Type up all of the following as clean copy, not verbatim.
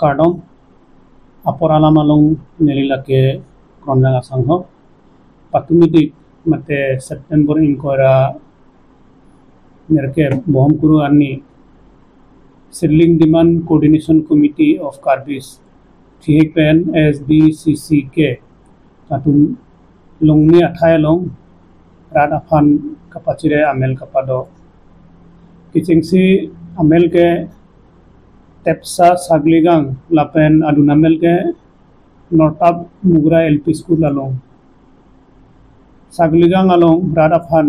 Kardong apor alam along nelilake kronjang asangho patumidik mate September inkora nerke bohomkuru arni Seedling Demand Coordination Committee of Karbis THPN SDCCK atun longni athai long rad afan kapachire amel kapado kichingsi amel ke tepsa sagligang lapen adunamel ke nortab mugra LP school along sagligang along rad afan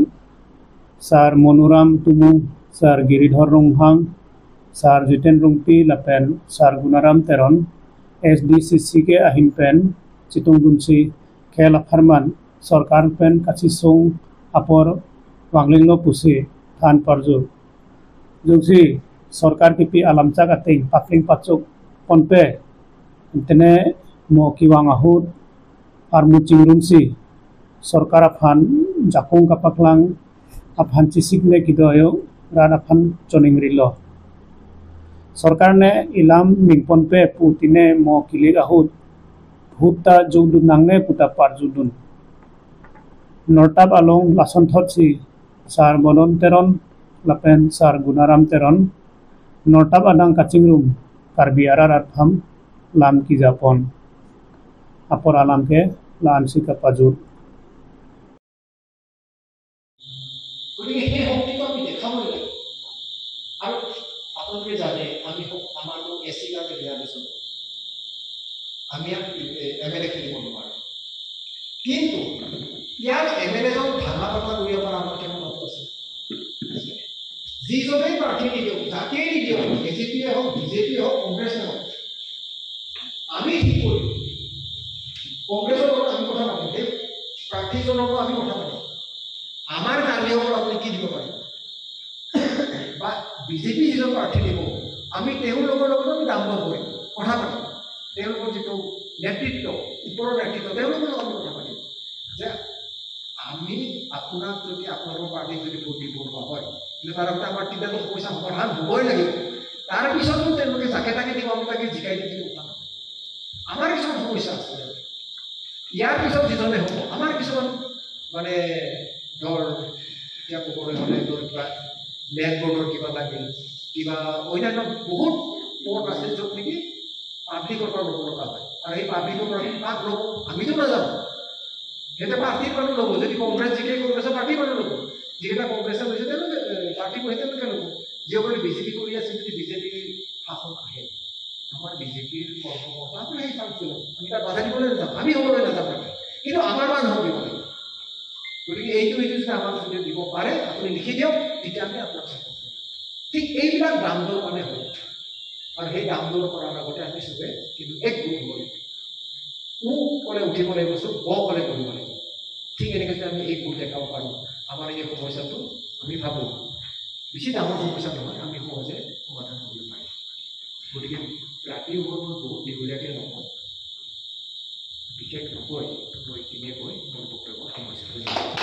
sir Monuram Tumu sir Giridhar Ronghang sir Jiten Rungpi lapen sir Gunaram Teron SDCC ke ahin pen chitung dunsi khel farman sarkar pen kachi song apor wanglinglo pusi than parju jungsi sarkar kipi alamchak ating pakling pachuk ponpe tene mo kiwang ahut ar muching rumsi sarkar afan jakong kapaklang afan chisikne kidoyo ran afan choning rilo sarkar ne ilam mingponpe putine mo kilik ahut bhuta jungdun nangne puta parjudun nortab along lason thotsi sar Monon Teron lapen sar Gunaram Teron nortab adang kachingrum Karbi arar arpham lam kijapon apor alam ke lam sika pajut। গতিকে সেই শক্তিটো আমি দেখাবই লাগিব। আৰু আপোনালোকে জানে আমি আমাৰতো এছ চিৰ কাৰণে ৰিজাৰ্ভেশ্যন, আমি ইয়াত এম এল এ খেলিব নোৱাৰোঁ, কিন্তু ইয়াৰ এম এল এজন ভাঙা কথা কৰিব পৰা আমাৰ ক্ষমতাটো আছে। যিজনেই প্ৰাৰ্থী নিদিয়ক, যাকেই নিদিয়ক, এ জি পিয়ে হওক, বিজেপিয়ে হওক, কংগ্ৰেছে হওক, আমি কি কৰিম? কংগ্ৰেছৰ লগত আমি কথা পাতিম, সেই প্ৰাৰ্থীজনৰ লগত আমি কথা পাতিম, আমাৰ কাৰ্বিসকলক আপুনি কি দিব পাৰিব, বা বিজেপি যিজন প্ৰাৰ্থী দিব আমি তেওঁলোকৰ লগত আমি দাম দৰ কৰিম, কথা পাতিম, তেওঁলোকৰ যিটো নেতৃত্ব, ওপৰৰ নেতৃত্ব, তেওঁলোকৰ লগত আমি কথা পাতিম যে আমি আপোনাক যদি আপোনালোকৰ পাৰ্টীক যদি ভোট দিব লগা হয়, কিন্তু তাৰ আগতে আমাৰ তিনিটাটো সমস্যা সমাধান হ'বই লাগিব, তাৰপিছতো তেওঁলোকে যাকে তাকে দিব, আমি তাকে জিকাই দিম, কিন্তু কথা নহয়। আমাৰ কিছুমান সমস্যা আছে, ইয়াৰ পিছত যিজনে হ'ব আমাৰ কিছুমান মানে ধৰ এতিয়া ক'বলৈ হ'লে ধৰ কিবা লেণ্ড বৰ্ডৰ কিবা লাগিল, কিবা অন্যান্য বহুত পদ আছে য'ত নেকি পাব্লিকৰ পৰা ল'ব লগা হয়, আৰু সেই পাব্লিকৰ পৰা কাক ল'ব আমিতো নাজানো, সিহঁতে পাৰ্টীৰ মানুহ ল'ব, যদি কংগ্ৰেছ জিকে কংগ্ৰেছৰ পাৰ্টীৰ মানুহ ল'ব, যিকেইটা কংগ্ৰেছে লৈছে তেওঁলোকে পাৰ্টী কৰি তেওঁলোকে ল'ব, যিসকলে বিজেপি কৰি আছে যদি বিজেপিৰ শাসন আহে আমাৰ বিজেপিৰ কৰ্মকৰ্তাসকলে সেই চান্সটো ল'ব, আমি তাত বাধা দিবলৈ নাযাওঁ, আমি হ'বলৈ নাযাওঁ তাতে, কিন্তু আমাৰ মানুহক দিব লাগিব। গতিকে এইটো এইটো যদি আমাক যদি দিব পাৰে আপুনি লিখি দিয়ক, তেতিয়া আমি আপোনাক ছাপোৰ্ট কৰিম। ঠিক এইবিলাক দাম দৰ মানে হ'ব, আৰু সেই দাম দৰ কৰাৰ আগতে আমি চবে কিন্তু একগোট হ'ব লাগিব, উ ক'লে উঠিব লাগিব, চব ব ক'লে কৰিব লাগিব। ঠিক এনেকৈ যদি আমি একগোট দেখাব পাৰোঁ, আমাৰ এই সমস্যাটো আমি ভাবোঁ বেছি ডাঙৰ সমস্যা নহয়, আমি সহজে সমাধান কৰিব পাৰিম। গতিকে ৰাতিৰ ওপৰত মই বহুত দীঘলীয়াকৈ নকওঁ, বিশেষ নকয়, মই এইখিনিয়ে কৈ মোৰ বক্তব্য সামৰিছোঁ।